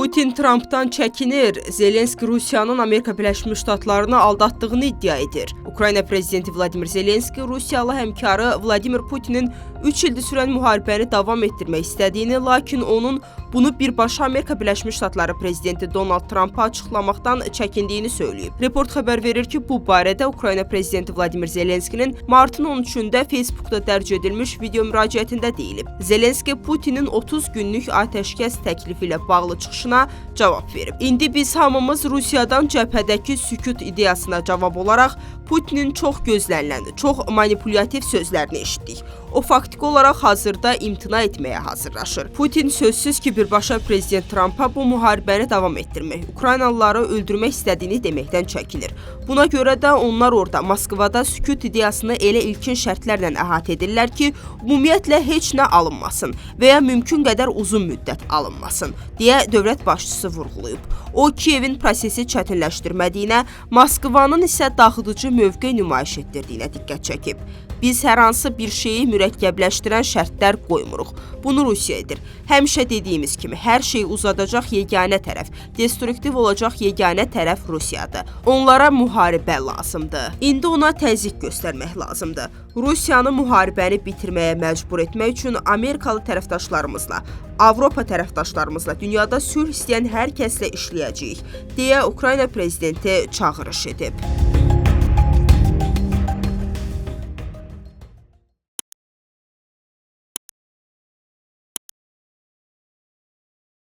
Putin Trampdan çəkinir. Zelenski Rusiyanın Amerika Birləşmiş Ştatlarını aldatdığını iddia edir. Ukrayna prezidenti Vladimir Zelenski Rusiyalı həmkarı Vladimir Putinin 3 ildir sürən müharibəni davam etdirmək istədiyini, lakin onun bunu birbaşa Amerika Birləşmiş Ştatları prezidenti Donald Trampa açıqlamaqdan çəkindiyini söyləyib. Report xəbər verir ki, bu barədə Ukrayna prezidenti Vladimir Zelenskinin martın 13-də Facebookda dərc edilmiş video müraciətində deyilib. Zelenski Putinin 30 günlük atəşkəs təklifi ilə bağlı çıxışına cavab verib. İndi biz hamımız Rusiyadan cəbhədəki sükut ideyasına cavab olaraq Putinin çox gözlənilən, çox manipulyativ sözlərini eşitdik. O faktiki olaraq hazırda imtina etməyə hazırlaşır. Putin sözsüz ki, birbaşa prezident Trampa bu müharibəni davam etdirmək, Ukraynalıları öldürmək istədiyini deməkdən çəkinir. Buna görə də onlar orada Moskvada sükut ideyasını elə ilkin şərtlərlə əhatə edirlər ki, ümumiyyətlə heç nə alınmasın və ya mümkün qədər uzun müddət alınmasın, deyə dövlət başçısı vurğulayıb. O Kiyevin prosesi çətinləşdirmədiyinə, Moskvanın isə dağıdıcı mövqe nümayiş etdirdiyinə diqqət çəkib. Biz hər hansı bir şeyi mürəkkəbləşdirən şərtlər qoymuruq. Bunu Rusiya edir. Həmişə dediyimiz kimi, hər şeyi uzadacaq yeganə tərəf, destruktiv olacaq yeganə tərəf Rusiyadır. Onlara müharibə lazımdır. İndi ona təzyiq göstərmək lazımdır. Rusiyanı müharibəni bitirməyə məcbur etmək üçün Amerikalı tərəfdaşlarımızla, Avropa tərəfdaşlarımızla, dünyada sülh istəyən hər kəslə işləyəcəyik, deyə Ukrayna prezidenti çağırış edib.